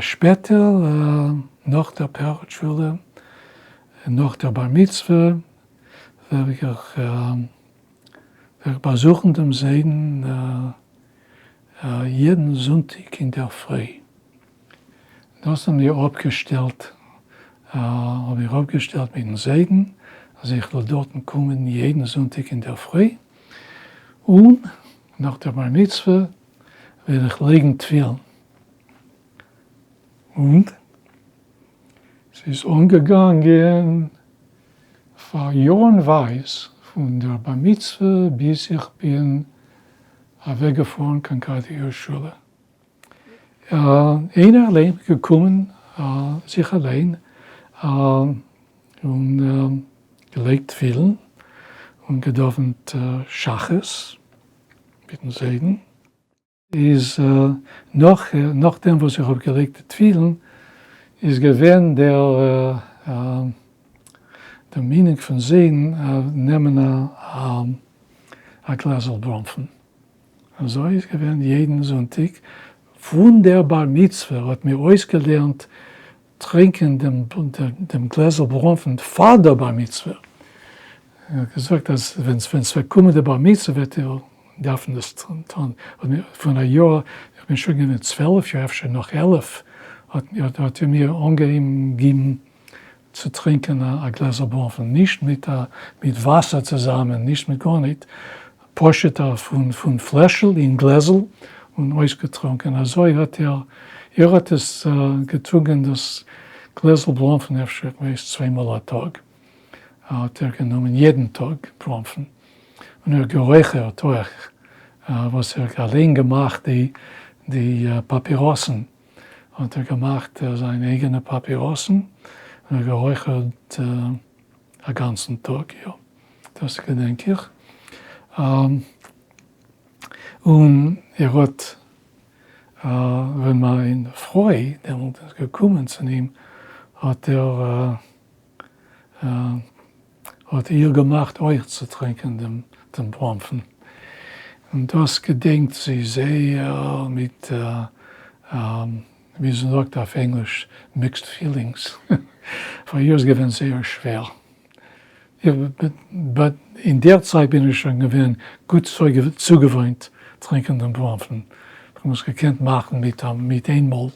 שפעטער נאך דער פרק תפלה, נאך דער בר מצוה, וועל איך באזוכן דעם זיידן יעדן זונטאג אינדערפרי. דאס האבן מיר אפגעשטעלט, האב איך אפגעשטעלט מיטן זיידן אז איך וועל דארטן קומען יעדן זונטאג אינדערפרי, און נאך דער בר מצוה וועל איך לייגן תפילין. און ס'איז אנגעגאנגען פאר יארנווייז פון דער בר מצוה ביז איך בין אוועקגעפארן קיין קרית יהושע. איינער אליין געקומען זיך אליין און געלייגט תפילין און געדאווענט שחרית מיטן זיידן. איז נאך נאכדעם וואס איך האב געלייגט די תפילין איז געווען דער דער מנהג פון זיידן נעמען א גלעזל בראנפן. אזוי איז געווען יעדן זונטאג פון דער בר מצוה האט מיר אויסגעלערנט טרינקען דעם גלעזל בראנפן פאר דער בר מצוה, ער האט געזאגט אז ווען ס'וועט קומען די בר מצוה וועט איר דארפן דאס טון, פון א יאר, איך בין שוין געווען 12 יאר אפשר נאך 11, האט ער מיר אנגעהויבן גיבן צו טרינקען א גלעזל בראנפן, נישט מיט מיט וואסער צוזאמען, נישט מיט גארניט, פשוט פון פלעשל אין גלעזל און אויסגעטרונקען, אזוי האט ער, ער האט עס געטרונקען דאס גלעזל בראנפן אפשר איך ווייס צוויי מאל א טאג, האט ער גענומען יעדן טאג בראנפן, און ער האט גערויכערט אויך, וואס ער האט אליין געמאכט די פאפיראסן. האט ער געמאכט זיין אייגענע פאפיראסן און גערויכערט א גאנצן טאג, יא דאס געדענק איך, און ער האט ווען מיין פרוי דעמאלט איז געקומען צו אים האט ער האט איר געמאכט אויך צו טרינקען דעם בראנפן, און דאס געדענקט זי זייער מיט, ווי זי זאגט אויף ענגליש, mixed feelings, פאר איר איז געווען זייער שווער. But אין דער צייט בין איך שוין געווען גוט צוגעוואוינט טרינקען דעם בראנפן, איך האב עס געקענט מאכן מיט איינמאל.